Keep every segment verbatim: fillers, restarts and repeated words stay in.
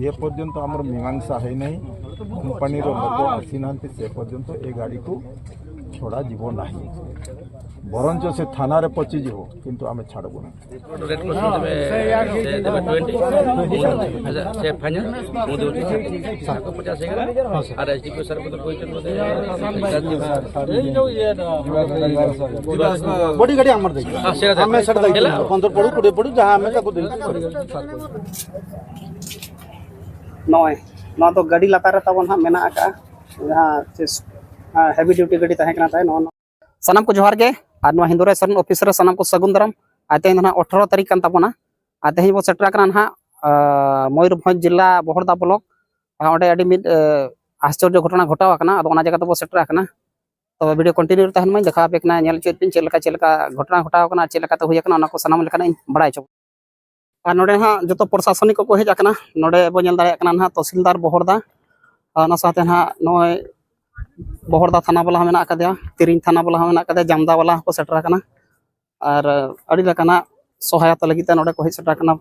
ଯେ ପର୍ଯ୍ୟନ୍ତ ଆମର ମୀମାଂସା ହେଇନାହିଁ, କମ୍ପାନୀର ଲୋକ ଆସିନାହାନ୍ତି, ସେ ପର୍ଯ୍ୟନ୍ତ ଏ ଗାଡ଼ିକୁ ଛଡ଼ାଯିବ ନାହିଁ। ବରଞ୍ଚ ସେ ଥାନାରେ ପଚିଯିବ, କିନ୍ତୁ ଆମେ ଛାଡ଼ବୁ ନାହିଁ। ରେଟ୍ କ୍ରସ୍ ଦେବେ, ସେ ଦେବେ ଟ୍ୱେଣ୍ଟି। ଆଚ୍ଛା, ସେ ଫାଇନାଲ୍ ମୁଁ ଦେଉଛି ଥାର୍ଟି। ତାକୁ ପଚାଶ ହେଇଗଲା। R S D P sir ମତେ କହିଛନ୍ତି ବୋଧେ ବଡି ଗାଡ଼ି ଆମର ଦେଇଛୁ। ହଁ, ସେଇଟା ଆମେ ସେଟା ଦେଇଛୁ। ହେଲା। ପନ୍ଦର ପଡୁ, କୋଡ଼ିଏ ପଡୁ, ଯାହା ଆମେ ତାକୁ ଦେଇଛୁ। ᱱᱚᱜᱼᱚᱭ ᱱᱚᱣᱟ ᱫᱚ ᱜᱟᱹᱰᱤ ᱞᱟᱛᱟᱨ ᱨᱮ ᱛᱟᱵᱚᱱ ᱦᱟᱸᱜ ᱢᱮᱱᱟᱜ ᱟᱠᱟᱫᱼᱟ, ᱡᱟᱦᱟᱸ ᱪᱮ ᱦᱮᱵᱤ ᱰᱤᱭᱩᱴᱤ ᱜᱟᱹᱰᱤ ᱛᱟᱦᱮᱸ ᱠᱟᱱᱟ ᱛᱟᱭ᱾ ᱱᱚᱣᱟ ᱥᱟᱱᱟᱢ ᱠᱚ ᱡᱚᱦᱟᱨ ᱜᱮ᱾ ᱟᱨ ᱱᱚᱣᱟ ᱦᱤᱱᱫᱩᱨᱟᱭ ᱥᱚᱨᱮᱱ ᱚᱯᱷᱤᱥ ᱨᱮ ᱥᱟᱱᱟᱢ ᱠᱚ ᱥᱟᱹᱜᱩᱱ ᱫᱟᱨᱟᱢ᱾ ᱟᱨ ᱛᱮᱦᱮᱧ ᱫᱚ ᱱᱟᱦᱟᱜ ᱟᱴᱷᱟᱨᱚ ᱛᱟᱹᱨᱤᱠᱷ ᱠᱟᱱ ᱛᱟᱵᱚᱱᱟ᱾ ᱟᱨ ᱛᱮᱦᱮᱧ ᱵᱚᱱ ᱥᱮᱴᱮᱨ ᱟᱠᱟᱱᱟ ᱱᱟᱦᱟᱜ ᱟᱸ, ᱢᱚᱭᱩᱨᱵᱷᱚᱸᱡᱽ ᱡᱮᱞᱟ ᱵᱚᱦᱚᱲᱫᱟ ᱵᱞᱚᱠ᱾ ᱟᱨ ᱚᱸᱰᱮ ᱟᱹᱰᱤ ᱢᱤᱫ ᱟᱸ, ᱟᱥᱪᱚᱨᱡᱚ ᱜᱷᱚᱴᱚᱱᱟ ᱜᱷᱚᱴᱟᱣ ᱟᱠᱟᱱᱟ᱾ ᱟᱫᱚ ᱚᱱᱟ ᱡᱟᱭᱜᱟ ᱛᱮᱵᱚᱱ ᱥᱮᱴᱮᱨ ᱟᱠᱟᱱᱟ᱾ ᱛᱚᱵᱮ ᱵᱷᱤᱰᱤᱭᱳ ᱠᱚᱱᱴᱤᱱᱤᱭᱩ ᱨᱮ ᱛᱟᱦᱮᱱ ᱢᱟᱹᱧ, ᱫᱮᱠᱷᱟᱣ ᱟᱯᱮ ᱠᱟᱱᱟ, ᱧᱮᱞ ᱦᱚᱪᱚᱭᱮᱫ ᱯᱮᱭᱟᱹᱧ ᱪᱮᱫ ᱞᱮᱠᱟ ᱪᱮᱫ ᱞᱮᱠᱟ ᱜᱷᱚᱴᱚᱱᱟ ᱜᱷᱚᱴᱟᱣ ᱟᱠᱟᱱᱟ, ᱪᱮᱫ ᱞᱮᱠᱟᱛᱮ ᱦᱩᱭ ᱟᱠᱟᱱᱟ, ᱚᱱᱟ ᱠᱚ ᱥᱟᱱᱟᱢ ᱞᱮᱠᱟᱱᱟᱜ ᱤᱧ ᱵᱟᱲᱟᱭ ᱦᱚᱪᱚ᱾ ᱟᱨ ᱱᱚᱰᱮ ᱦᱟᱸᱜ ᱡᱚᱛᱚ ᱯᱨᱚᱥᱟᱥᱚᱱᱤᱠ ᱠᱚᱠᱚ ᱦᱮᱡ ᱟᱠᱟᱱᱟ᱾ ᱱᱚᱰᱮ ᱵᱚᱱ ᱧᱮᱞ ᱫᱟᱲᱮᱭᱟᱜ ᱠᱟᱱᱟ ᱱᱟᱦᱟᱜ ᱛᱚᱦᱥᱤᱞᱫᱟᱨ ᱵᱚᱦᱚᱲᱫᱟ, ᱟᱨ ᱚᱱᱟ ᱥᱟᱶᱛᱮ ᱱᱟᱦᱟᱜ ᱱᱚᱜᱼᱚᱭ ᱵᱚᱦᱚᱲᱫᱟ ᱛᱷᱟᱱᱟ ᱵᱟᱞᱟ ᱦᱚᱸ ᱢᱮᱱᱟᱜ ᱟᱠᱟᱫᱮᱭᱟ, ᱛᱤᱨᱤᱧ ᱛᱷᱟᱱᱟ ᱵᱟᱞᱟ ᱦᱚᱸ ᱢᱮᱱᱟᱜ ᱟᱠᱟᱫᱮᱭᱟ, ᱡᱟᱢᱫᱟ ᱵᱟᱞᱟ ᱦᱚᱸᱠᱚ ᱥᱮᱴᱮᱨ ᱟᱠᱟᱱᱟ᱾ ᱟᱨ ᱟᱹᱰᱤ ᱞᱮᱠᱟᱱᱟᱜ ᱥᱚᱦᱟᱭᱚᱛᱟ ᱞᱟᱹᱜᱤᱫ ᱛᱮ ᱱᱚᱰᱮ ᱠᱚ ᱦᱮᱡ ᱥᱮᱴᱮᱨ ᱟᱠᱟᱱᱟ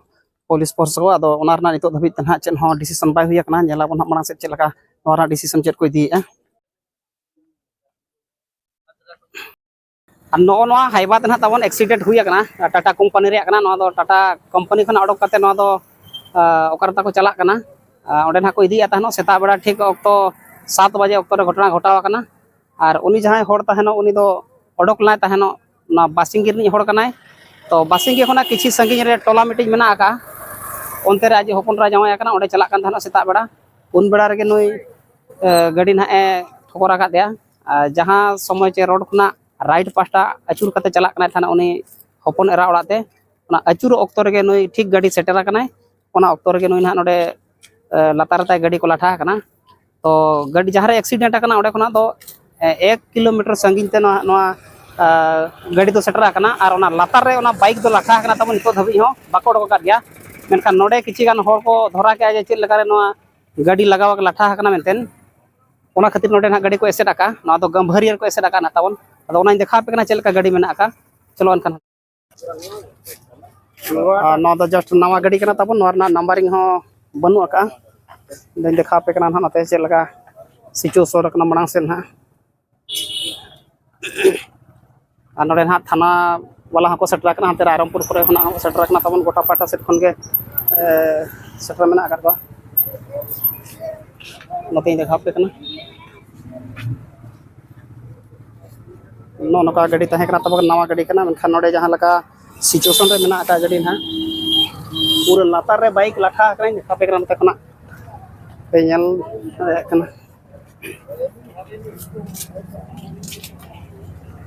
ᱯᱩᱞᱤᱥ ᱯᱷᱳᱨᱥ ᱠᱚ᱾ ᱟᱫᱚ ᱚᱱᱟ ᱨᱮᱱᱟᱜ ᱱᱤᱛᱚᱜ ᱫᱷᱟᱹᱵᱤᱡ ᱛᱮ ᱱᱟᱦᱟᱜ ᱪᱮᱫ ᱦᱚᱸ ᱰᱤᱥᱤᱥᱚᱱ ᱵᱟᱭ ᱦᱩᱭ ᱟᱠᱟᱱᱟ᱾ ᱧᱮᱞ ᱟᱵᱚᱱ ᱦᱟᱸᱜ ᱢᱟᱲᱟᱝ ᱥᱮᱫ ᱪᱮᱫ ᱞᱮᱠᱟ ᱱᱚᱣᱟ ᱨᱮᱱᱟᱜ ᱰᱤᱥᱤᱥᱚᱱ ᱪᱮᱫ ᱠᱚ ᱤᱫᱤᱭᱮᱫᱼᱟ᱾ ᱟᱨ ᱱᱚᱜᱼᱚ ᱱᱚᱣᱟ ᱦᱟᱭᱣᱟ ᱛᱮ ᱱᱟᱦᱟᱜ ᱛᱟᱵᱚᱱ ᱮᱠᱥᱤᱰᱮᱱᱴ ᱦᱩᱭ ᱟᱠᱟᱱᱟ, ᱴᱟᱴᱟ ᱠᱳᱢᱯᱟᱱᱤ ᱨᱮᱭᱟᱜ ᱠᱟᱱᱟ᱾ ᱱᱚᱣᱟ ᱫᱚ ᱴᱟᱴᱟ ᱠᱳᱢᱯᱟᱱᱤ ᱠᱷᱚᱱᱟᱜ ᱚᱰᱚᱠ ᱠᱟᱛᱮ ᱱᱚᱣᱟ ᱫᱚ ᱟᱸ, ᱚᱠᱟ ᱨᱮ ᱛᱟᱠᱚ ᱪᱟᱞᱟᱜ ᱠᱟᱱᱟ, ᱟᱸ, ᱚᱸᱰᱮ ᱱᱟᱦᱟᱜ ᱠᱚ ᱤᱫᱤᱭᱮᱫ ᱛᱟᱦᱮᱱᱚᱜ᱾ ᱥᱮᱛᱟᱜ ᱵᱮᱲᱟ ᱴᱷᱤᱠ ᱚᱠᱛᱚ ᱥᱟᱛ ᱵᱟᱡᱮ ᱚᱠᱛᱚ ᱨᱮ ᱜᱷᱚᱴᱚᱱᱟ ᱜᱷᱚᱴᱟᱣ ᱟᱠᱟᱱᱟ᱾ ᱟᱨ ᱩᱱᱤ ᱡᱟᱦᱟᱸᱭ ᱦᱚᱲ ᱛᱟᱦᱮᱱᱚᱜ, ᱩᱱᱤ ᱫᱚ ᱚᱰᱚᱠ ᱞᱮᱱᱟᱭ ᱛᱟᱦᱮᱱᱚᱜ, ᱚᱱᱟ ᱵᱟᱥᱤᱝᱜᱤ ᱨᱤᱱᱤᱡ ᱦᱚᱲ ᱠᱟᱱᱟᱭ᱾ ᱛᱚ ᱵᱟᱥᱤᱝᱜᱤ ᱠᱷᱚᱱᱟᱜ ᱠᱤᱪᱷᱤ ᱥᱟᱺᱜᱤᱧ ᱨᱮ ᱴᱚᱞᱟ ᱢᱤᱫᱴᱤᱡ ᱢᱮᱱᱟᱜ ᱟᱠᱟᱫᱼᱟ, ᱚᱱᱛᱮ ᱨᱮ ᱟᱡ ᱦᱚᱯᱚᱱ ᱮᱨᱟ ᱡᱟᱶᱟᱭ ᱟᱠᱟᱱᱟ, ᱚᱸᱰᱮ ᱪᱟᱞᱟᱜ ᱠᱟᱱ ᱛᱟᱦᱮᱱᱚᱜ ᱥᱮᱛᱟᱜ ᱵᱮᱲᱟ᱾ ᱩᱱ ᱵᱮᱲᱟ ᱨᱮᱜᱮ ᱱᱩᱭ ᱟᱸ, ᱜᱟᱹᱰᱤ ᱱᱟᱦᱟᱜ ᱮ ᱴᱷᱚᱠᱚᱨ ᱟᱠᱟᱫᱮᱭᱟ᱾ ᱟᱨ ᱡᱟᱦᱟᱸ ᱥᱚᱢᱚᱭ ᱪᱮ ᱨᱳᱰ ᱠᱷᱚᱱᱟᱜ ᱨᱟᱭᱤᱴ ᱯᱟᱥᱴᱟ ᱟᱹᱪᱩᱨ ᱠᱟᱛᱮ ᱪᱟᱞᱟᱜ ᱠᱟᱱᱟᱭ ᱛᱟᱦᱮᱱᱟ ᱩᱱᱤ ᱦᱚᱯᱚᱱ ᱮᱨᱟ ᱚᱲᱟᱜ ᱛᱮ, ᱚᱱᱟ ᱟᱹᱪᱩᱨᱚᱜ ᱚᱠᱛᱚ ᱨᱮᱜᱮ ᱱᱩᱭ ᱴᱷᱤᱠ ᱜᱟᱹᱰᱤ ᱥᱮᱴᱮᱨ ᱟᱠᱟᱱᱟᱭ᱾ ᱚᱱᱟ ᱚᱠᱛᱚ ᱨᱮᱜᱮ ᱱᱩᱭ ᱱᱟᱦᱟᱜ ᱱᱚᱰᱮ ᱮ, ᱞᱟᱛᱟᱨ ᱨᱮ ᱛᱟᱭ ᱜᱟᱹᱰᱤ ᱠᱚ ᱞᱟᱴᱷᱟ ᱟᱠᱟᱱᱟ᱾ ᱛᱚ ᱜᱟᱹᱰᱤ ᱡᱟᱦᱟᱸ ᱨᱮ ᱮᱠᱥᱤᱰᱮᱱᱴ ᱟᱠᱟᱱᱟ ᱚᱸᱰᱮ ᱠᱷᱚᱱᱟᱜ ᱫᱚ ᱮ, ᱮᱠ ᱠᱤᱞᱳᱢᱤᱴᱟᱨ ᱥᱟᱺᱜᱤᱧ ᱛᱮ ᱱᱚᱣᱟ ᱱᱚᱣᱟ ᱮ, ᱜᱟᱹᱰᱤ ᱫᱚ ᱥᱮᱴᱮᱨ ᱟᱠᱟᱱᱟ᱾ ᱟᱨ ᱚᱱᱟ ᱞᱟᱛᱟᱨ ᱨᱮ ᱚᱱᱟ ᱵᱟᱭᱤᱠ ᱫᱚ ᱞᱟᱴᱷᱟ ᱟᱠᱟᱱᱟ ᱛᱟᱵᱚᱱ, ᱱᱤᱛᱚᱜ ᱫᱷᱟᱹᱵᱤᱡ ᱦᱚᱸ ᱵᱟᱠᱚ ᱚᱰᱚᱠ ᱟᱠᱟᱫ ᱜᱮᱭᱟ᱾ ᱢᱮᱱᱠᱷᱟᱱ ᱱᱚᱰᱮ ᱠᱤᱪᱷᱤ ᱜᱟᱱ ᱦᱚᱲ ᱠᱚ ᱫᱷᱚᱨᱟ ᱠᱮᱜᱼᱟ ᱡᱮ ᱪᱮᱫ ᱞᱮᱠᱟᱨᱮ ᱱᱚᱣᱟ ᱜᱟᱹᱰᱤ ᱞᱟᱜᱟᱣ ᱞᱟᱴᱷᱟ ᱟᱠᱟᱱᱟ ᱢᱮᱱᱛᱮ᱾ ᱚᱱᱟ ᱠᱷᱟᱹᱛᱤᱨ ᱱᱚᱰᱮ ᱱᱟᱦᱟᱜ ᱜᱟᱹᱰᱤ ᱠᱚ ᱮᱥᱮᱫ ᱟᱠᱟᱫᱼᱟ, ᱱᱚᱣᱟ ᱫᱚ ᱜᱟᱹᱢᱵᱷᱟᱹᱨᱤᱭᱟᱹ ᱨᱮᱠᱚ ᱮᱥᱮᱫ ᱟᱠᱟᱫ ᱱᱟᱦᱟᱜ ᱛᱟᱵᱚᱱ᱾ ᱟᱫᱚ ᱚᱱᱟᱧ ᱫᱮᱠᱷᱟᱣ ᱟᱯᱮ ᱠᱟᱱᱟ ᱪᱮᱫ ᱞᱮᱠᱟ ᱜᱟᱹᱰᱤ ᱢᱮᱱᱟᱜ ᱟᱠᱟᱫ᱾ ᱪᱚᱞᱚ ᱮᱱᱠᱷᱟᱱ᱾ ᱟᱨ ᱱᱚᱣᱟ ᱫᱚ ᱡᱟᱥᱴ ᱱᱟᱣᱟ ᱜᱟᱹᱰᱤ ᱠᱟᱱᱟ ᱛᱟᱵᱚᱱ, ᱱᱚᱣᱟ ᱨᱮᱱᱟᱜ ᱱᱟᱢᱵᱟᱨᱤᱝ ᱦᱚᱸ ᱵᱟᱹᱱᱩᱜ ᱟᱠᱟᱫᱼᱟ᱾ ᱟᱫᱚᱧ ᱫᱮᱠᱷᱟᱣ ᱟᱯᱮ ᱠᱟᱱᱟ ᱱᱟᱦᱟᱜ ᱱᱚᱛᱮ ᱪᱮᱫ ᱞᱮᱠᱟ situation ᱟᱠᱟᱱᱟ ᱢᱟᱲᱟᱝ ᱥᱮᱫ ᱱᱟᱦᱟᱜ᱾ ᱟᱨ ᱱᱚᱰᱮ ᱱᱟᱦᱟᱜ ᱛᱷᱟᱱᱟ ᱵᱟᱞᱟ ᱦᱚᱸᱠᱚ ᱥᱮᱴᱮᱨ ᱟᱠᱟᱱᱟ, ᱦᱟᱱᱛᱮ ᱨᱟᱭᱨᱚᱝᱯᱩᱨ ᱠᱚᱨᱮ ᱠᱷᱚᱱᱟᱜ ᱦᱚᱸ ᱥᱮᱴᱮᱨ ᱟᱠᱟᱱᱟ ᱛᱟᱵᱚᱱ, ᱜᱚᱴᱟ ᱯᱟᱦᱴᱟ ᱥᱮᱫ ᱠᱷᱚᱱ ᱜᱮ, ᱮ, ᱥᱮᱴᱮᱨ ᱢᱮᱱᱟᱜ ᱟᱠᱟᱫ ᱠᱚᱣᱟ᱾ ᱱᱚᱛᱮᱧ ᱫᱮᱠᱷᱟᱣ ᱟᱯᱮ ᱠᱟᱱᱟ᱾ ᱱᱚᱜᱼᱚ ᱱᱚᱝᱠᱟ ᱜᱟᱹᱰᱤ ᱛᱟᱦᱮᱸ ᱠᱟᱱᱟ ᱛᱟᱵᱚᱱ, ᱱᱟᱣᱟ ᱜᱟᱹᱰᱤ ᱠᱟᱱᱟ, ᱢᱮᱱᱠᱷᱟᱱ ᱱᱚᱰᱮ ᱡᱟᱦᱟᱸ ᱞᱮᱠᱟ situation ᱨᱮ ᱢᱮᱱᱟᱜ ᱟᱠᱟᱫ ᱜᱟᱹᱰᱤ ᱱᱟᱦᱟᱜ, ᱯᱩᱨᱟᱹ ᱞᱟᱛᱟᱨ ᱨᱮ bike ᱞᱟᱴᱷᱟ ᱟᱠᱟᱱᱟᱧ ᱫᱮᱠᱷᱟᱣ ᱟᱯᱮ ᱠᱟᱱᱟ ᱱᱚᱛᱮ ᱠᱷᱚᱱᱟᱜ ᱯᱮ ᱧᱮᱞ ᱫᱟᱲᱮᱭᱟᱜ ᱠᱟᱱᱟ᱾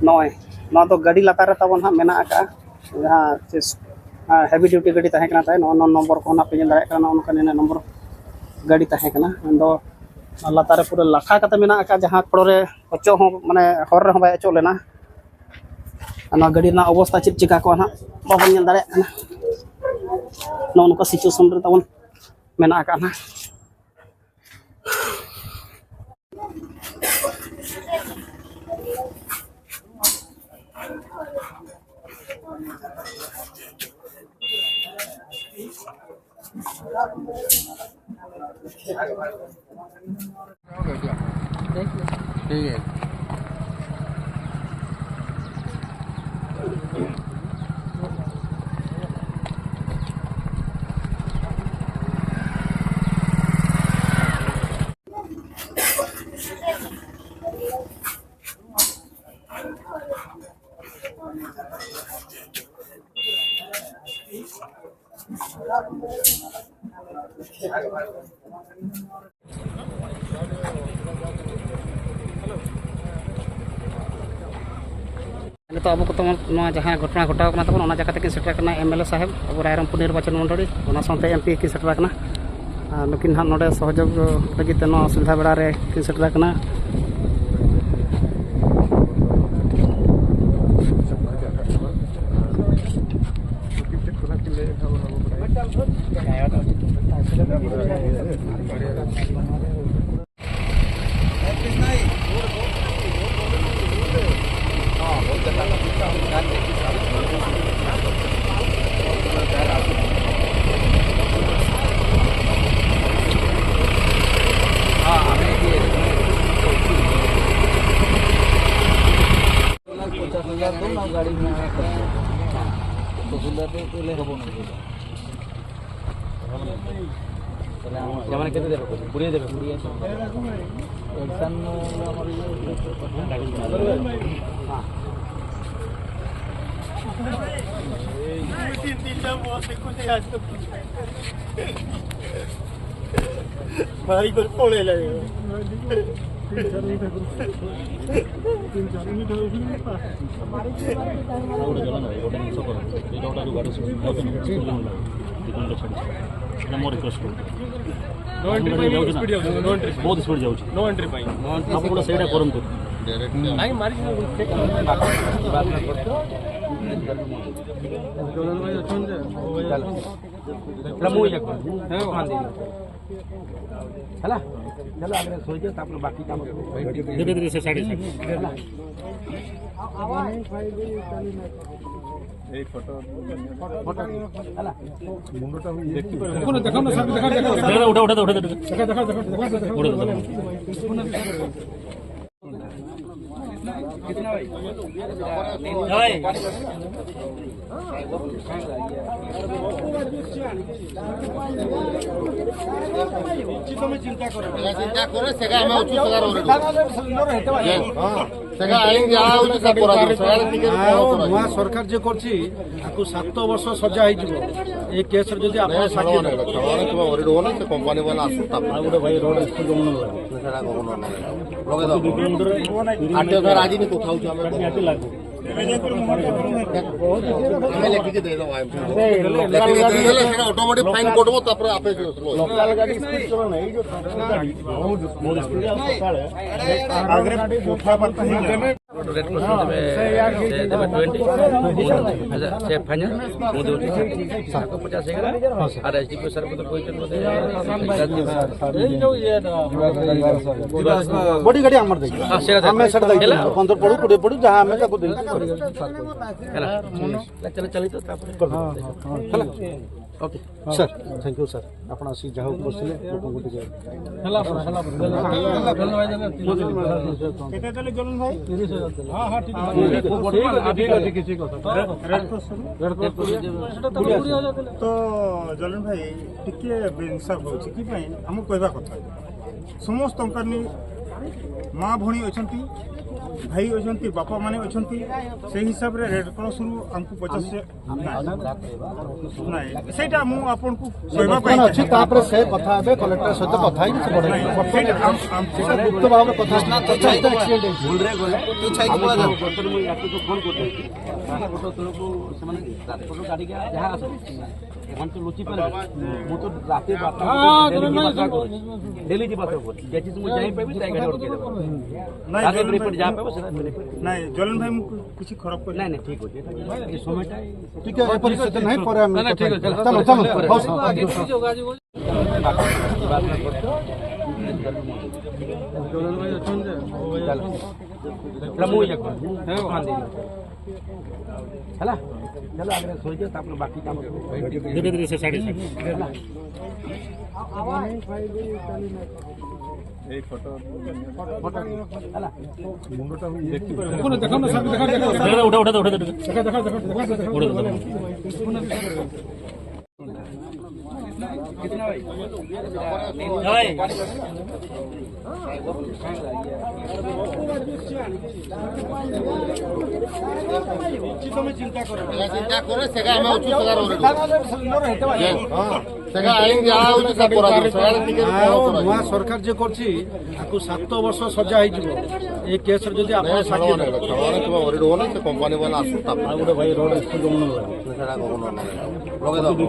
ᱱᱚᱜᱼᱚᱭ ᱱᱚᱣᱟ ᱫᱚ ᱜᱟᱹᱰᱤ ᱞᱟᱛᱟᱨ ᱨᱮ ᱛᱟᱵᱚᱱ ᱦᱟᱸᱜ ᱢᱮᱱᱟᱜ ᱟᱠᱟᱫᱼᱟ, ᱡᱟᱦᱟᱸ ᱪᱮᱥ-, ᱦᱮᱸ, heavy duty ᱜᱟᱹᱰᱤ ᱛᱟᱦᱮᱸ ᱠᱟᱱᱟ ᱛᱟᱭ, ᱱᱚᱜᱼᱚ ᱱᱚᱣᱟ ᱱᱚᱢᱵᱚᱨ ᱠᱚᱦᱚᱸ ᱦᱟᱸᱜ ᱯᱮ ᱧᱮᱞ ᱫᱟᱲᱮᱭᱟᱜ ᱠᱟᱱᱟ, ᱱᱚᱜᱼᱚ ᱱᱚᱝᱠᱟ ᱱᱤᱱᱟᱹᱜ ᱱᱚᱢᱵᱚᱨ ᱜᱟᱹᱰᱤ ᱛᱟᱦᱮᱸ ᱠᱟᱱᱟ᱾ ᱟᱫᱚ ᱞᱟᱛᱟᱨ ᱨᱮ ᱯᱩᱨᱟᱹ ᱞᱟᱴᱷᱟ ᱠᱟᱛᱮ ᱢᱮᱱᱟᱜ ᱟᱠᱟᱫ, ᱡᱟᱦᱟᱸ ᱠᱚᱨᱮ ᱚᱪᱚᱜ ᱦᱚᱸ, ᱢᱟᱱᱮ, ᱦᱚᱨ ᱨᱮᱦᱚᱸ ᱵᱟᱭ ᱚᱪᱚᱜ ᱞᱮᱱᱟ᱾ ᱟᱨ ᱱᱚᱣᱟ ᱜᱟᱹᱰᱤ ᱨᱮᱱᱟᱜ ᱚᱵᱚᱥᱛᱟ ᱪᱮᱫ ᱪᱤᱠᱟ ᱠᱚᱜᱼᱟ ᱱᱟᱦᱟᱜ ᱵᱟᱵᱚᱱ ᱧᱮᱞ ᱫᱟᱲᱮᱭᱟᱜ ᱠᱟᱱᱟ᱾ ᱱᱚᱜᱼᱚ ᱱᱚᱝᱠᱟ situation ᱨᱮ ᱛᱟᱵᱚᱱ ᱢᱮᱱᱟᱜ ᱟᱠᱟᱫ ᱱᱟᱦᱟᱜ᱾ ठीक है। ᱱᱤᱛᱚᱜ ᱟᱵᱚ ᱠᱚ ᱛᱟᱵᱚᱱ ᱱᱚᱣᱟ ᱡᱟᱦᱟᱸ ᱜᱷᱚᱴᱚᱱᱟ ᱜᱷᱚᱴᱟᱣ ᱠᱟᱱᱟ ᱛᱟᱵᱚᱱ, ᱚᱱᱟ ᱡᱟᱭᱜᱟ ᱛᱮᱠᱤᱱ ᱥᱮᱴᱮᱨ ᱠᱟᱱᱟ ᱮᱢ ᱮᱞ ᱮ ᱥᱟᱦᱮᱵᱽ, ᱟᱵᱚ ᱨᱟᱭᱨᱚᱝᱯᱩᱨ ᱱᱤᱨᱵᱟᱪᱚᱱ ᱢᱚᱱᱰᱚᱞᱤ, ᱚᱱᱟ ᱥᱟᱶᱛᱮ ᱮᱢ ᱯᱤ ᱠᱤᱱ ᱥᱮᱴᱮᱨ ᱠᱟᱱᱟ᱾ ᱟᱨ ᱱᱩᱠᱤᱱ ᱦᱟᱸᱜ ᱱᱚᱰᱮ ᱥᱚᱦᱚᱡᱳᱜᱽ ᱞᱟᱹᱜᱤᱫ ᱛᱮ ᱱᱚᱣᱟ ᱚᱥᱩᱵᱤᱫᱷᱟ ᱵᱮᱲᱟ ᱨᱮ ᱠᱤᱱ ᱥᱮᱴᱮᱨ ᱠᱟᱱᱟ᱾ ତହସିଲଦାର ତ ହେଲେ ହବ ନା। ତାହେଲେ ଆମ ସେମାନେ କେତେ ଦେବେ? କୋଡ଼ିଏ ଦେବେ? କୋଡ଼ିଏ। ଏକ୍ଜାମ୍ ଆମର ଇଏ। ଭାରି କରି ପଳେଇଲା। ଆଉ ଗୋଟେ ଜଣ ନାହିଁ, ଗୋଟେ ଜିନିଷ କର। ଏଇଟା ଗୋଟେ ଯୋଉ ଗାଡ଼ି ସବୁ ଯାଉଛନ୍ତି, ସ୍କୁଲ ପିଲାମାନେ ଯାଉଛନ୍ତି। ଏଇଟା ମୋର ରିକ୍ୱେଷ୍ଟ କରୁଛି। ନୋ ଏଣ୍ଟ୍ରି ପାଇଁ ବି ସ୍ପିଡ୍ ଯାଉଛି, ନୋ ଏଣ୍ଟ୍ରି ପାଇଁ। ବହୁତ ସ୍ପିଡ୍ ଯାଉଛି। ନୋ ଏଣ୍ଟ୍ରି ପାଇଁ। ଆପଣ ଗୋଟେ ସେଇଟା କରନ୍ତୁ। ନାଇଁ, ମାରି ମୁଁ ଇଏ କରିବି। ହଁ, ହଁ, ଦେଇ ଦିଅ। ହେଲା, ଚାଲ ଆଗରେ ଶୋଇଦିଅ, ତାପରେ ବାକି କାମ ସବୁ ଧୀରେ ଧୀରେ ସେ ସାଇଡ୍, ସାଇଡ୍। ହେଲା। ଏଇ ଫଟୋ। ଫଟୋ। ହେଲା। ମୁଣ୍ଡଟା ଦେଖ, ଦେଖ, ଦେଖ, ଦେଖ। ଦେଖ, ଉଠା, ଉଠା, ଉଠା, ଉଠା। ଦେଖ, ଦେଖ, ଦେଖ, ଦେଖ, ଦେଖ। ଉଠା, ଉଠା। ଚିନ୍ତା କରେ, ସେଟା ଆମେ ଅଛୁ, ସେଟା ରେ ଓହ୍ଲେଇବୁ। ହଁ, ସେଟା ଆଇନ ଯାହା ହଉଛି, ସେଟା କରାଯିବ। ସେଟା ରେ ଟିକେ ଆଉ କଣ ନୂଆ କରାଯିବ? ସରକାର ଯେ କରିଛି, ତାକୁ ସାତ ବର୍ଷ ସଜା ହେଇଯିବ। ଏ କେସ୍ ରେ ଯଦି ଆପଣ ନାଇଁ, ସାକ୍ଷୀ ଛାଡ଼ୁନି, ଦେବେ। ଛାଡ଼ୁନି, ତୁମେ ଓହ୍ଲେଇ ଦେବ ନା, ସେ କମ୍ପାନୀ ବାଲା ଆସୁ, ତାପରେ ଆଉ ଗୋଟେ ଭାଇ ରୋଡ ଏକ୍ସପୋ ଜମୁନ ସେଟା ଗଭର୍ଣ୍ଣର ନାହିଁ। ଲଗେଇ ଦେବ। ଆଠ ହଜାର ଆଜି ବି କଥା ହଉଛି ଆମେ। ଆମେ ଲେଖିକି ଦେଇଦେବା, ଏମିତି। ଲେଖିକି ଦେଇଦେଲେ ସେଟା ଅଟୋମେଟିକ୍ ଫାଇନ୍ କଟିବ, ତାପରେ ଆପେ ଯିବ। ଲୋକାଲ ଗାଡ଼ି ସ୍ପିଡ୍ ଚଲାନା, ଏଇ ଯୋଉ ବହୁତ, ବହୁତ ସ୍ପିଡ୍। ସକାଳେ ଆଗରେ କଥାବାର୍ତ୍ତା ହେଇଗଲା। ରେଟ୍ କରୁଛନ୍ତି, ଦେବେ, ସେ ଦେବେ ଟ୍ୱେଣ୍ଟି। ମୁଁ ଦେଉଛି, ଆଚ୍ଛା, ସେ ଫାଇନାଲ୍। ମୁଁ ଦେଉଛି ଷାଠିଏ। ତାକୁ ପଚାଶ ହେଇଗଲା। R S D P sir ମତେ କହିଛନ୍ତି ବୋଧେ। ବଡି ଗାଡ଼ି ଆମର ଦେଇଛୁ। ହଁ, ସେଇଟା ଆମେ ସେଇଟା ଦେଇଛୁ। ହେଲା। ପନ୍ଦର ପଡ଼ୁ, କୋଡ଼ିଏ ପଡ଼ୁ, ଯାହା ଆମେ ତାକୁ ଦେଇଛୁ। ହେଲା। ଚାଲ, ଚାଲ, ଚାଲ, ତାପରେ। କରିଦେବୁ। ହେଲା। OK sir, thank you sir, ଆପଣ ଆସି ଯାହା ହଉ ବସିଲେ ଲୋକଙ୍କୁ ଟିକେ। ହେଲା ପରେ, ହେଲା ପରେ। କେତେ ଦେଲେ ଜଲନ ଭାଇ? ତିରିଶ ହଜାର ଦେଲେ। ହଁ, ହଁ, ଠିକ୍ ଅଛି। ଠିକ୍ ଅଛି, ଠିକ୍ ଅଛି, କିଛି କଥା। ରେଡ୍ କ୍ରସ୍ ରୁ? ରେଡ୍ କ୍ରସ୍ ରୁ। ସେଟା ତ କୋଡ଼ିଏ ହଜାର ଦେଲେ। ତ ଜଲନ ଭାଇ, ଟିକେ ବେଇନସାଫ ହଉଛି। କି ପାଇଁ? ଆମକୁ କହିବା କଥା। ସମସ୍ତଙ୍କର ନି-, ମା ଭଉଣୀ ଅଛନ୍ତି, ଭାଇ ଅଛନ୍ତି, ବାପାମାନେ ଅଛନ୍ତି। ସେଇ ହିସାବରେ ରେଡ୍ କ୍ରସ୍ ରୁ ଆମକୁ ପଚାଶ ନାଇଁ, ନାଇଁ, ସେଇଟା ମୁଁ ଆପଣଙ୍କୁ କହିବା ପାଇଁ ବର୍ତ୍ତମାନ ଅଛି, ଚାହେଁ। ତାପରେ ସେ କଥା ହେବେ, କଲେକ୍ଟର ସହିତ କଥା ହେଇକି ସେ ବଢ଼େଇବେ। ନାଇଁ, ସେଇଟା ଆମ, ଆମ, ସେଇଟା ଗୁପ୍ତ ଭାବରେ କଥା ହେଇକି, ଆକ୍ସିଡେଣ୍ଟ ହେଇଛି। ଭୁଲରେ ଗଲେ ତୁ ଛାଇକି ପଳା ଯାଉ। ବର୍ତ୍ତମାନ ମୁଁ ୟାକୁ ତ ଫୋନ୍ କରିଦେଇଛି। ଟ୍ରାନ୍ସପୋର୍ଟ ତରଫରୁ ସେମାନେ ଟ୍ରାନ୍ସପୋର୍ଟ ଗାଡ଼ି ଯାହା ଆସେ, ଏମାନେ ତ ଲୁଚି ପାରିବେ। ମୁଁ ତ ରାତି ବାରଟା ଡେଲି ଯିବା ଆସିବା କରୁଛି। ଡେଲି ଯିବା ଆସିବା କରୁଛି। ଯେତିକି ମୁଁ ଯାଇପାରିବି, ତା ଗାଡ଼ି ଅଟକେଇ ଦେବ। ନାଇଁ, ତା ଜଲନ ରିପୋର୍ଟ ଭାଇ, ଯାହା ପାଇବ, ସେଟା ରିପୋର୍ଟ। ନାଇଁ, ଜଲନ ଭାଇ, ମୁଁ କିଛି ଖରାପ କରିନି। ନାଇଁ, ନାଇଁ, ଠିକ୍ ଅଛି। ଏଇଟା ଏ সময়ଟା ଟିକେ ଏପରି ସ୍ଥିତି ନାହିଁ, ପରେ ଆମେ ନାଇଁ, ନାଇଁ, କଥା ଠିକ୍ ଅଛି। ହେଇଯିବା। ଚାଲ, ଚାଲ, ହଉ, ହଉ। ନା, ମୁଁ ଇଏ କରିବି। ହେଲା, ଚାଲ, ଆଗରେ ଶୋଇଦିଅ, ତାପରେ ବାକି କାମ ସବୁ। ଧୀରେ ଧୀରେ ସେ ସାଇଡ୍, ସାଇଡ୍। ହେଲା। ଏଇ ଫଟୋ, ଫଟୋ, ହେଲା। ମୁଣ୍ଡଟା ଦେଖ, ଦେଖ, ଦେଖ, ଦେଖ। ଉଠା, ଉଠା, ଉଠା, ଉଠା। ଦେଖ, ଦେଖ, ଦେଖ, ଦେଖ, ଦେଖ। ଉଠା, ଉଠା। ଚିନ୍ତା କର, ସେଟା ଆମେ ଅଛୁ, ସେଟା ରହୁଛୁ। ହଁ, ସେଟା ଆଇନ ଯାହା ହଉଛି, ସେଟା କରାଯିବ। ସେଟା ଟିକେ ଆଉ ନୂଆ ସରକାର ଯେ କରିଛି, ତାକୁ ସାତ ବର୍ଷ ସଜା ହେଇଯିବ। ଏ କେସ୍‌ରେ ଯଦି ଆପଣ ନାଇଁ, ସାକ୍ଷୀ ଛାଡ଼ନ୍ତୁ, ଦେବେ। ଛାଡ଼ନ୍ତୁ, ତୁମେ worried ହୁଅନି, ସେ କମ୍ପାନୀ ବାଲା ଆସୁ, ତାପରେ ଆଉ ଗୋଟେ ଭାଇ ରୋଡ୍ ଏକ୍ସପୋ ଗମନ ସେଟା ଗମନ ନୁହେଁ। ଲଗେଇଦବ।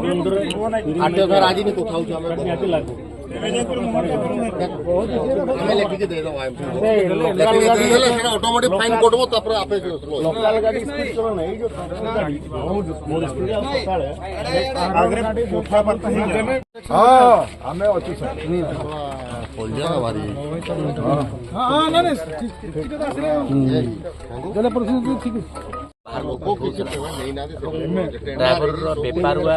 ଆର୍ ଟି ଆଇ ସାର୍ ଆଜି ବି କଥା ହଉଛି, ଆମେ ଆମେ ଲେଖିକି ଦେଇଦେବା, ଏମିତି। ଲେଖିକି ଦେଇଦେଲେ ସେଟା ଅଟୋମେଟିକ୍ ଫାଇନ୍ କଟିବ, ତାପରେ ଆପେ ଲୋକାଲ ଗାଡ଼ି ସ୍ପିଡ୍ ଚଲାନା, ଏଇ ଯୋଉ ଆଗରେ କଥାବାର୍ତ୍ତା ହେଇଯାଏ। ହଁ, ଆମେ ଅଛୁ ସାର୍। ପଡ଼ିଆ ଭାରି। ହଁ, ହଁ, ନାଇଁ, ନାଇଁ, ଠିକ୍, ଠିକ୍, ଠିକ୍ କଥା ଆସିଲା। ଜନପ୍ରତିନିଧି ଠିକ୍ ଅଛି। ବାହାରକୁ ପଠଉଥିଲା ଏବଂ ଡ୍ରାଇଭରର ବେପାରୁଆ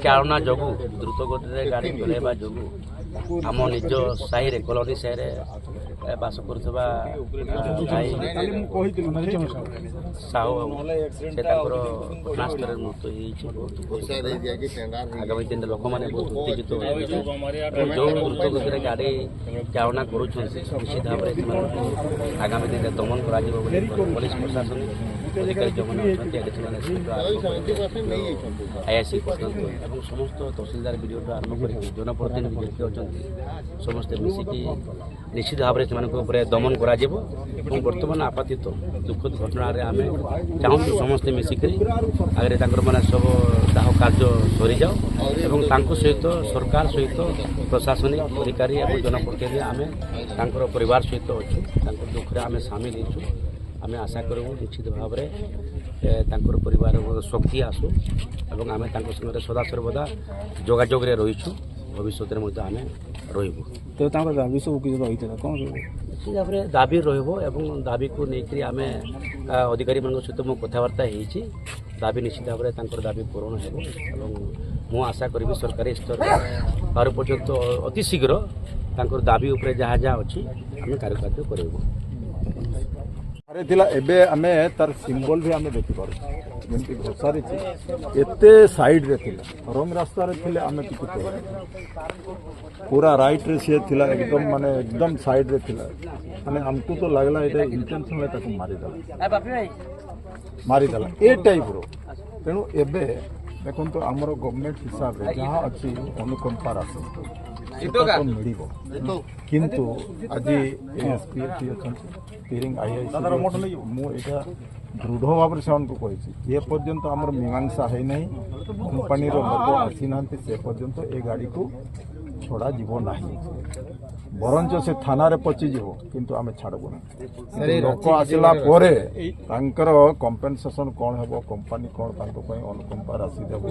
ଚାଳନା ଯୋଗୁଁ, ଦ୍ରୁତ ଗତିରେ ଗାଡ଼ି ଚଲାଇବା ଯୋଗୁଁ ଆମ ନିଜ ସାହିରେ, କଲୋନୀ ସାହିରେ ବାସ କରୁଥିବା, ଆ, ଭାଇ ସାହୁ ବାବୁ, ସେ ତାଙ୍କର ଘଟଣାସ୍ଥଳରେ ମୃତ୍ୟୁ ହେଇଯାଇଛି। ଆଗାମୀ ଦିନରେ ଲୋକମାନେ ବହୁତ ଉତ୍ତେଜିତ ହୋଇଛନ୍ତି। ଏବଂ ଯେଉଁ ଦ୍ରୁତ ଗତିରେ ଗାଡ଼ି ଚାଳନା କରୁଛନ୍ତି, ନିଶ୍ଚିତ ଭାବରେ ସେମାନଙ୍କୁ ଆଗାମୀ ଦିନରେ ଦମନ କରାଯିବ ବୋଲି ପୋଲିସ ପ୍ରଶାସନ ଅଧିକାରୀ ଯେଉଁମାନେ ଅଛନ୍ତି, ଏଠି ସେମାନେ ଆଇଆଇସି ପର୍ଯ୍ୟନ୍ତ ଏବଂ ସମସ୍ତ ତହସିଲଦାର, ବିଡ଼ିଓ ଠୁ ଆରମ୍ଭ କରିକି ଜନପ୍ରତିନିଧି ଯେତିକି ଅଛନ୍ତି, ସମସ୍ତେ ମିଶିକି ନିଶ୍ଚିତ ଭାବରେ ସେମାନଙ୍କ ଉପରେ ଦମନ କରାଯିବ। ଏବଂ ବର୍ତ୍ତମାନ ଆପାତତଃ ଦୁଃଖଦ ଘଟଣାରେ ଆମେ ଚାହୁଁଛୁ ସମସ୍ତେ ମିଶିକରି ଆଗରେ ତାଙ୍କର ମାନେ ଶବ ଦାହ କାର୍ଯ୍ୟ ସରିଯାଉ ଏବଂ ତାଙ୍କ ସହିତ, ସରକାର ସହିତ, ପ୍ରଶାସନିକ ଅଧିକାରୀ ଏବଂ ଜନପ୍ରତିନିଧି, ଆମେ ତାଙ୍କର ପରିବାର ସହିତ ଅଛୁ, ତାଙ୍କ ଦୁଃଖରେ ଆମେ ସାମିଲ ହେଇଛୁ। ଆମେ ଆଶା କରିବୁ ନିଶ୍ଚିତ ଭାବରେ, ଏ, ତାଙ୍କର ପରିବାରର ଶକ୍ତି ଆସୁ ଏବଂ ଆମେ ତାଙ୍କ ସାଙ୍ଗରେ ସଦାସର୍ବଦା ଯୋଗାଯୋଗରେ ରହିଛୁ, ଭବିଷ୍ୟତରେ ମଧ୍ୟ ଆମେ ରହିବୁ। ତେବେ ତାଙ୍କର ଦାବି ସବୁ କିଛି ରହିଥିଲା, କ'ଣ ସବୁ? ନିଶ୍ଚିତ ଭାବରେ ଦାବି ରହିବ ଏବଂ ଦାବିକୁ ନେଇକରି ଆମେ, ଆ, ଅଧିକାରୀମାନଙ୍କ ସହିତ ମୁଁ କଥାବାର୍ତ୍ତା ହେଇଛି। ଦାବି ନିଶ୍ଚିତ ଭାବରେ ତାଙ୍କର ଦାବି ପୂରଣ ହେବ ଏବଂ ମୁଁ ଆଶା କରିବି ସରକାରୀ ସ୍ତରରେ ଆହୁରି ପର୍ଯ୍ୟନ୍ତ ଅତି ଶୀଘ୍ର ତାଙ୍କର ଦାବି ଉପରେ ଯାହା ଯାହା ଅଛି, ଆମେ କାରୁକାର୍ଯ୍ୟ କରିବୁ। ଥରେ ଥିଲା, ଏବେ ଆମେ ତାର ସିମ୍ବଲ ବି ଆମେ ଦେଖିପାରୁଛୁ, ଯେମିତି ଘୋଷାରିଛି, ଏତେ ସାଇଡରେ ଥିଲା, ରଙ୍ଗ ରାସ୍ତାରେ ଥିଲେ ଆମେ କିଛି କହିବୁ। ପୁରା ରାଇଟରେ ସିଏ ଥିଲା, ଏକଦମ ମାନେ ଏକଦମ ସାଇଡରେ ଥିଲା। ମାନେ ଆମକୁ ତ ଲାଗିଲା ଏଇଟା ଇଣ୍ଟେନସନାଲ ତାକୁ ମାରିଦେଲା, ମାରିଦେଲା ଏ ଟାଇପର। ତେଣୁ ଏବେ ଦେଖନ୍ତୁ, ଆମର ଗଭର୍ଣ୍ଣମେଣ୍ଟ ହିସାବରେ ଯାହା ଅଛି, ଅନୁକମ୍ପା ରାଶି ସେଟା ତ ମିଳିବ। କିନ୍ତୁ ଆଜି ଏଏସପି ଏଠି ଅଛନ୍ତି, ତିରିଙ୍ଗ ଆଇଆଇସି, ମୁଁ ଏଇଟା ଦୃଢ଼ ଭାବରେ ସେମାନଙ୍କୁ କହିଛି, ଯେ ପର୍ଯ୍ୟନ୍ତ ଆମର ମୀମାଂସା ହେଇନାହିଁ, କମ୍ପାନୀର ଲୋକ ଆସିନାହାନ୍ତି, ସେ ପର୍ଯ୍ୟନ୍ତ ଏ ଗାଡ଼ିକୁ ଛଡ଼ାଯିବ ନାହିଁ। ବରଞ୍ଚ ସେ ଥାନାରେ ପଚିଯିବ, କିନ୍ତୁ ଆମେ ଛାଡ଼ବୁ ନାହିଁ। କିନ୍ତୁ ଲୋକ ଆସିଲା ପରେ ତାଙ୍କର କମ୍ପେନସେସନ କ'ଣ ହେବ, କମ୍ପାନୀ କ'ଣ ତାଙ୍କ ପାଇଁ ଅନୁକମ୍ପା ରାଶି ଦେବ।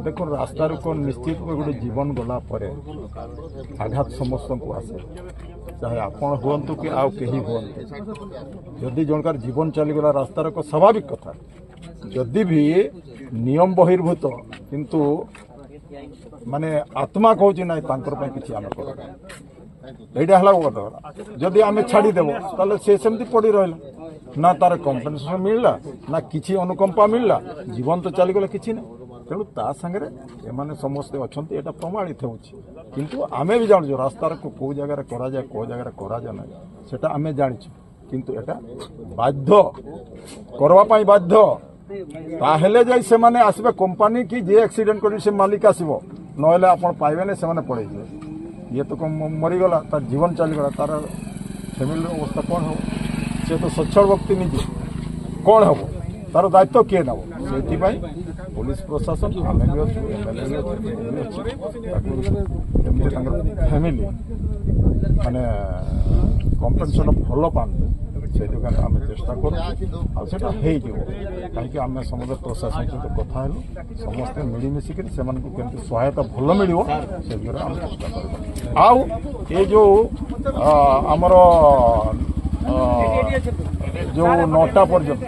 ଦେଖନ୍ତୁ, ରାସ୍ତାରୁ କ'ଣ, ନିଶ୍ଚିତ ଗୋଟେ ଜୀବନ ଗଲା ପରେ ଆଘାତ ସମସ୍ତଙ୍କୁ ଆସେ। ଚାହେ ଆପଣ ହୁଅନ୍ତୁ କି ଆଉ କେହି ହୁଅନ୍ତୁ, ଯଦି ଜଣକାର ଜୀବନ ଚାଲିଗଲା ରାସ୍ତାରେ, ଏକ ସ୍ୱାଭାବିକ କଥା। ଯଦି ବି ନିୟମ ବହିର୍ଭୂତ, କିନ୍ତୁ ମାନେ ଆତ୍ମା କହୁଛି, "ନାଇଁ, ତାଙ୍କର ପାଇଁ କିଛି ଆମେ କରୁନୁ।" ଏଇଟା ହେଲା ଗୋଟେ କଥା। ଯଦି ଆମେ ଛାଡ଼ିଦେବ, ତାହେଲେ ସେ ସେମିତି ପଡ଼ି ରହିଲା, ନା ତାର କମ୍ପେନସେସନ୍ ମିଳିଲା, ନା କିଛି ଅନୁକମ୍ପା ମିଳିଲା, ଜୀବନ ତ ଚାଲିଗଲା, କିଛି ନାହିଁ। ତେଣୁ ତା ସାଙ୍ଗରେ ଏମାନେ ସମସ୍ତେ ଅଛନ୍ତି, ଏଇଟା ପ୍ରମାଣିତ ହେଉଛି। କିନ୍ତୁ ଆମେ ବି ଜାଣୁଛୁ ରାସ୍ତାରେ କୋ- କୋଉ ଜାଗାରେ କରାଯାଏ, କୋଉ ଜାଗାରେ କରାଯାଏ ନାହିଁ, ସେଟା ଆମେ ଜାଣିଛୁ। କିନ୍ତୁ ଏଟା ବାଧ୍ୟ, କରିବା ପାଇଁ ବାଧ୍ୟ। ତାହେଲେ ଯାଇ ସେମାନେ ଆସିବେ, କମ୍ପାନୀ କି ଯିଏ ଆକ୍ସିଡେଣ୍ଟ କରିଛି ସେ ମାଲିକ ଆସିବ, ନହେଲେ ଆପଣ ପାଇବେନି, ସେମାନେ ପଳେଇଯିବେ। ଇଏ ତ କଣ ମ- ମରିଗଲା, ତାର ଜୀବନ ଚାଲିଗଲା, ତାର ଫ୍ୟାମିଲିର ଅବସ୍ଥା କ'ଣ ହେବ? ସେ ତ ସଚ୍ଛଳ ବ୍ୟକ୍ତି ନିଜେ, କ'ଣ ହେବ? ତାର ଦାୟିତ୍ୱ କିଏ ନେବ? ସେଥିପାଇଁ ପୋଲିସ ପ୍ରଶାସନ, ଆମେ ବି ଅଛୁ, ଏମ୍ଏଲ୍ଏ ବି ଅଛୁ, ବି ଅଛୁ। ତାକୁ ଯେମିତି ତାଙ୍କର ଫ୍ୟାମିଲି ମାନେ କମ୍ପେନସେସନ୍ ଭଲ ପାଆନ୍ତୁ, ସେଇଥିପାଇଁ ଆମେ ଚେଷ୍ଟା କରୁଛୁ। ଆଉ ସେଟା ହେଇଯିବ, କାହିଁକି ଆମେ ସମସ୍ତେ ପ୍ରଶାସନ ସହିତ କଥା ହେଲୁ, ସମସ୍ତେ ମିଳିମିଶିକରି ସେମାନଙ୍କୁ କେମିତି ସହାୟତା ଭଲ ମିଳିବ, ସେ ଦିଗରେ ଆମେ ଚେଷ୍ଟା କରିବୁ। ଆଉ ଏ ଯେଉଁ ଆମର ଅ, ଯେଉଁ ନଅଟା ପର୍ଯ୍ୟନ୍ତ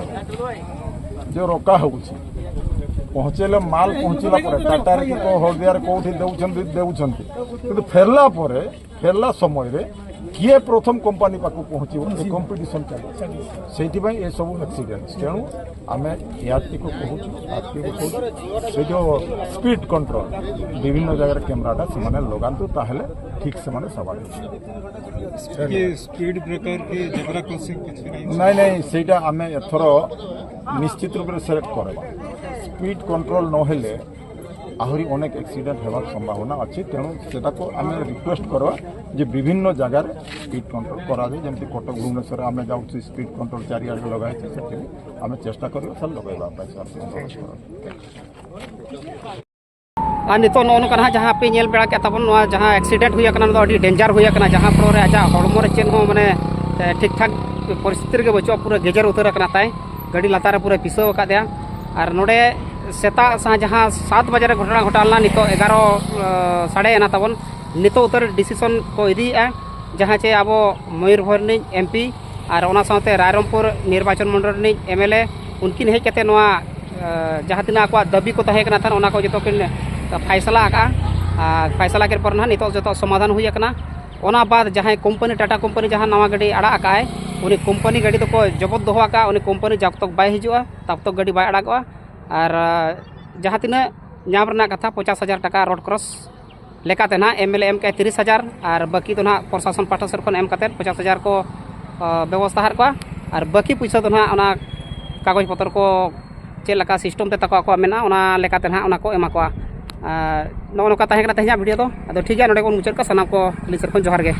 ଯେଉଁ ରୋକା ହେଉଛି, ପହଞ୍ଚେଇଲେ, ମାଲ ପହଞ୍ଚିଲା ପରେ ଟାଟାରେ କି କୋଉ ହଳଦିଆରେ କୋଉଠି ଦେଉଛନ୍ତି, ଦେଉଛନ୍ତି, କିନ୍ତୁ ଫେରିଲା ପରେ, ଫେରିଲା ସମୟରେ କିଏ ପ୍ରଥମ କମ୍ପାନୀ ପାଖକୁ ପହଞ୍ଚିବ, ଏ କମ୍ପିଟିସନ୍ ଚାଲିଛି। ସେଇଥିପାଇଁ ଏସବୁ ଆକ୍ସିଡେଣ୍ଟ। ତେଣୁ ଆମେ ଏଆରଟିକୁ କହୁଛୁ, ଆରଟିକୁ କହୁଛୁ, ସେ ଯେଉଁ ସ୍ପିଡ୍ କଣ୍ଟ୍ରୋଲ, ବିଭିନ୍ନ ଜାଗାରେ କ୍ୟାମେରାଟା ସେମାନେ ଲଗାନ୍ତୁ, ତାହେଲେ ଠିକ୍ ସେମାନେ ସବାରି ହେଇଯିବେ। କି ସ୍ପିଡ୍ ବ୍ରେକର କି ଜେବ୍ରା କ୍ରସିଂ କିଛି ନାହିଁ? ନାଇଁ, ନାଇଁ, ସେଇଟା ଆମେ ଏଥର ନିଶ୍ଚିତ ରୂପରେ ସିଲେକ୍ଟ କରିବା। ସ୍ପିଡ୍ କଣ୍ଟ୍ରୋଲ ନହେଲେ ଆହୁରି ଅନେକ ଆକ୍ସିଡେଣ୍ଟ ହେବାର ସମ୍ଭାବନା ଅଛି। ତେଣୁ ସେଟାକୁ ଆମେ ରିକ୍ୱେଷ୍ଟ କରିବା ଯେ ବିଭିନ୍ନ ଜାଗାରେ ସ୍ପିଡ୍ କଣ୍ଟ୍ରୋଲ କରାଯାଏ। ଯେମିତି କଟକ ଭୁବନେଶ୍ୱରରେ ଆମେ ଯାଉଛୁ, ସ୍ପିଡ୍ କଣ୍ଟ୍ରୋଲ ଚାରିଆଡ଼େ ଲଗାହେଇଛି, ସେଠି ବି ଆମେ ଚେଷ୍ଟା କରିବା ସାର୍ ଲଗାଇବା ପାଇଁ ସାର୍। ᱟᱨ ᱱᱤᱛᱚᱜ ᱱᱚᱜᱼᱚ ᱱᱚᱝᱠᱟ ᱱᱟᱦᱟᱜ ᱡᱟᱦᱟᱸ ᱯᱮ ᱧᱮᱞ ᱵᱟᱲᱟ ᱠᱮᱫ ᱛᱟᱵᱚᱱ, ᱱᱚᱣᱟ ᱡᱟᱦᱟᱸ ᱮᱠᱥᱤᱰᱮᱱᱴ ᱦᱩᱭ ᱟᱠᱟᱱᱟ, ᱱᱚᱣᱟ ᱫᱚ ᱟᱹᱰᱤ ᱰᱮᱧᱡᱟᱨ ᱦᱩᱭ ᱟᱠᱟᱱᱟ, ᱡᱟᱦᱟᱸ ᱯᱷᱞᱳᱨ ᱨᱮ ᱟᱡᱟᱜ ᱦᱚᱲᱢᱚ ᱨᱮ ᱪᱮᱫ ᱦᱚᱸ ᱢᱟᱱᱮ ᱴᱷᱤᱠ ᱴᱷᱟᱠ ᱯᱚᱨᱤᱥᱛᱷᱤᱛᱤ ᱨᱮᱜᱮ ᱵᱟᱹᱪᱩᱜᱼᱟ, ᱯᱩᱨᱟᱹ ᱜᱮᱡᱮᱨ ᱩᱛᱟᱹᱨ ᱟᱠᱟᱱᱟ ᱛᱟᱭ᱾ ᱜᱟᱹᱰᱤ ᱞᱟᱛᱟᱨ ᱨᱮ ᱯᱩᱨᱟᱹ ᱯᱤᱥᱟᱹᱣ ᱟᱠᱟᱫᱮᱭᱟ᱾ ᱟᱨ ᱱᱚᱰᱮ ᱥᱮᱛᱟᱜ ᱥᱟᱶ ᱡᱟᱦᱟᱸ ᱥᱟᱛ ᱵᱟᱡᱮ ᱨᱮ ᱜᱷᱚᱴᱚᱱᱟ ᱜᱷᱚᱴᱟᱣ ᱞᱮᱱᱟ, ᱱᱤᱛᱚᱜ ᱮᱜᱟᱨᱚ ᱥᱟᱰᱮ ᱮᱱᱟ ᱛᱟᱵᱚᱱ᱾ ᱱᱤᱛᱚᱜ ᱩᱛᱟᱹᱨ ᱰᱤᱥᱤᱥᱚᱱ ᱠᱚ ᱤᱫᱤᱭᱮᱫᱼᱟ᱾ ᱡᱟᱦᱟᱸ ᱪᱮ ᱟᱵᱚ ᱢᱚᱭᱩᱨᱵᱷᱚᱸᱡᱽ ᱨᱤᱱᱤᱡ ᱮᱢ ᱯᱤ ᱟᱨ ᱚᱱᱟ ᱥᱟᱶᱛᱮ ᱨᱟᱭᱨᱚᱝᱯᱩᱨ ᱱᱤᱨᱵᱟᱪᱚᱱ ᱢᱚᱸᱰᱚᱞ ᱨᱤᱱᱤᱡ ᱮᱢ ᱮᱞ ᱮ, ᱩᱱᱠᱤᱱ ᱦᱮᱡ ᱠᱟᱛᱮ ᱱᱚᱣᱟ, ᱮ, ᱡᱟᱦᱟᱸ ᱛᱤᱱᱟᱹᱜ ᱟᱠᱚᱣᱟᱜ ᱫᱟᱹᱵᱤ ᱠᱚ ᱛᱟᱦᱮᱸ ᱠᱟᱱᱟ ᱛᱟᱦᱮᱸᱫ, ᱚᱱᱟ ᱠᱚ ᱡᱚᱛᱚ ᱠᱤᱱ ᱯᱷᱟᱭᱥᱟᱞᱟ ᱟᱠᱟᱫᱼᱟ᱾ ᱟᱨ ᱯᱷᱟᱭᱥᱟᱞᱟ ᱠᱮᱫ ᱯᱚᱨ ᱱᱟᱦᱟᱜ ᱱᱤᱛᱚᱜ ᱡᱚᱛᱚ ᱥᱚᱢᱟᱫᱷᱟᱱ ᱦᱩᱭ ᱟᱠᱟᱱᱟ᱾ ᱚᱱᱟ ᱵᱟᱫ ᱡᱟᱦᱟᱸᱭ ᱠᱳᱢᱯᱟᱱᱤ, ᱴᱟᱴᱟ ᱠᱳᱢᱯᱟᱱᱤ ᱡᱟᱦᱟᱸ ᱱᱟᱣᱟ ᱜᱟᱹᱰᱤ ᱟᱲᱟᱜ ᱟᱠᱟᱫᱼᱟᱭ, ᱩᱱᱤ ᱠᱳᱢᱯᱟᱱᱤ ᱜᱟᱹᱰᱤ ᱫᱚᱠᱚ ᱡᱚᱵᱚᱛ ᱫᱚᱦᱚ ᱟᱠᱟᱫᱼᱟ᱾ ᱩᱱᱤ ᱠᱳᱢᱯᱟᱱᱤ ᱡᱟᱵ ᱛᱚᱠ ᱵᱟᱭ ᱦᱤᱡᱩᱜᱼᱟ, ᱛᱟᱵ ᱛᱚᱠ ᱜᱟᱹᱰᱤ ᱵᱟᱭ ᱟᱲᱟᱜᱚᱜᱼᱟ᱾ ᱟᱨ, ᱟ, ᱡᱟᱦᱟᱸ ᱛᱤᱱᱟᱹᱜ ᱧᱟᱢ ᱨᱮᱱᱟᱜ ᱠᱟᱛᱷᱟ, ᱯᱚᱪᱟᱥ ᱦᱟᱡᱟᱨ ᱴᱟᱠᱟ ᱨᱳᱰ ᱠᱨᱚᱥ ᱞᱮᱠᱟᱛᱮ ᱱᱟᱦᱟᱜ ᱮᱢ ᱮᱞ ᱮ ᱮᱢ ᱠᱟᱭ ᱛᱤᱨᱤᱥ ᱦᱟᱡᱟᱨ, ᱟᱨ ᱵᱟᱹᱠᱤ ᱫᱚ ᱱᱟᱦᱟᱜ ᱯᱨᱚᱥᱟᱥᱚᱱ ᱯᱟᱦᱴᱟ ᱥᱮᱫ ᱠᱷᱚᱱ ᱮᱢ ᱠᱟᱛᱮᱫ ᱯᱚᱪᱟᱥ ᱦᱟᱡᱟᱨ ᱠᱚ, ᱟ, ᱵᱮᱵᱚᱥᱛᱷᱟ ᱟᱫ ᱠᱚᱣᱟ᱾ ᱟᱨ ᱵᱟᱹᱠᱤ ᱯᱩᱭᱥᱟᱹ ᱫᱚ ᱱᱟᱦᱟᱜ ᱚᱱᱟ ᱠᱟᱜᱚᱡᱽ ᱯᱚᱛᱚᱨ ᱠᱚ ᱪᱮᱫ ᱞᱮᱠᱟ ᱥᱤᱥᱴᱮᱢ ᱛᱮ ᱛᱟᱠᱚ ᱟᱠᱚᱣᱟᱜ ᱢᱮᱱᱟᱜᱼᱟ, ᱚᱱᱟ ᱞᱮᱠᱟᱛᱮ ᱱᱟᱦᱟᱜ ᱚᱱᱟ ᱠᱚ ᱮᱢᱟ ᱠᱚᱣᱟ᱾ ᱟᱨ ᱱᱚᱜᱼᱚ ᱱᱚᱝᱠᱟ ᱛᱟᱦᱮᱸ ᱠᱟᱱᱟ ᱛᱮᱦᱮᱧᱟᱜ ᱵᱷᱤᱰᱤᱭᱳ ᱫᱚ᱾ ᱟᱫᱚ ᱴᱷᱤᱠ ᱜᱮᱭᱟ, ᱱᱚᱰᱮ ᱵᱚᱱ ᱢᱩᱪᱟᱹᱫ ᱠᱟᱜᱼᱟ᱾ ᱥᱟᱱᱟᱢ ᱠᱚ ᱟᱹᱞᱤᱧ ᱥᱮᱫ ᱠᱷᱚᱱ ᱡᱚᱦᱟᱨ ᱜᱮ᱾